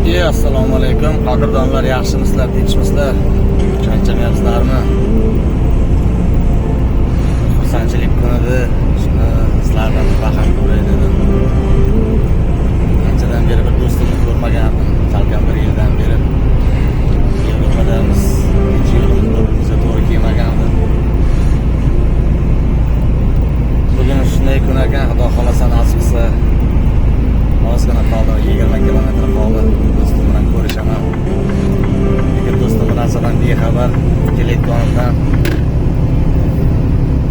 Assalomu alaykum, qadrdonlar, yaxshimisizlar, tinchmisizlar, charchamayapsizlarmi? Xursandchilik kunida shuni sizlardan baham ko'ray dedim. Anchadan beri bir do'stimni ko'rmagandim, salkam bir yildan beri Yevropadamiz, hech yo'limiz bir-birimizga to'g'ri kelmagandi. Bugun shunday kun ekan, Xudo xohlasa, nasib qilsa, ozgina qoldi, 20 kilometr qoldi, do'stim bilan ko'rishaman. Lekin do'stim bu narsadan bexabar kelayotganimdan.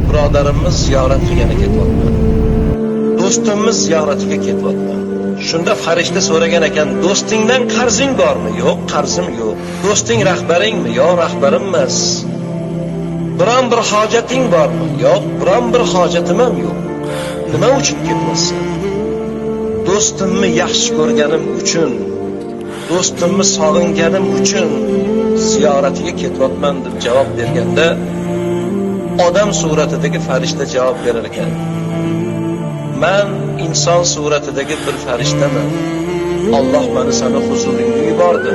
Birodarimiz ziyorat qilgani ketyapti. Do'stimiz ziyoratiga ketyapti. Shunda farishta so'ragan ekan, do'stingdan qarzing bormi? Yo'q, qarzim yo'q. Do'sting rahbaringmi? Yo'q, rahbarim emas. Biron bir hojating bormi? Yo'q, biron bir hojatim ham yo'q. Nima uchun ketyapsan? Do'stimni yaxshi ko'rganim uchun, do'stimni sog'inganim uchun ziyoratiga ketyapman deb javob berganda, odam suratidagi farishta javob berar ekan. Man inson suratidagi bir farishtaman. Alloh meni seni huzuringga yubordi.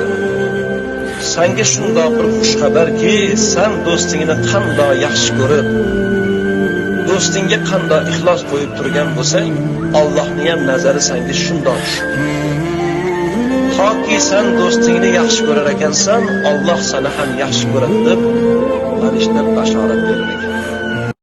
Senga shundoq bir xushxabarki, sen do'stingni qandoq yaxshi ko'rib, do'stingga qandoq ixlos qo'yib turgan bo'lsang, Allohning ham nazari senga shundoq tushdi. Toki sen do'stingni yaxshi ko'rar ekansan, Alloh seni ham yaxshi ko'radi deb farishta bashorat berar ekan.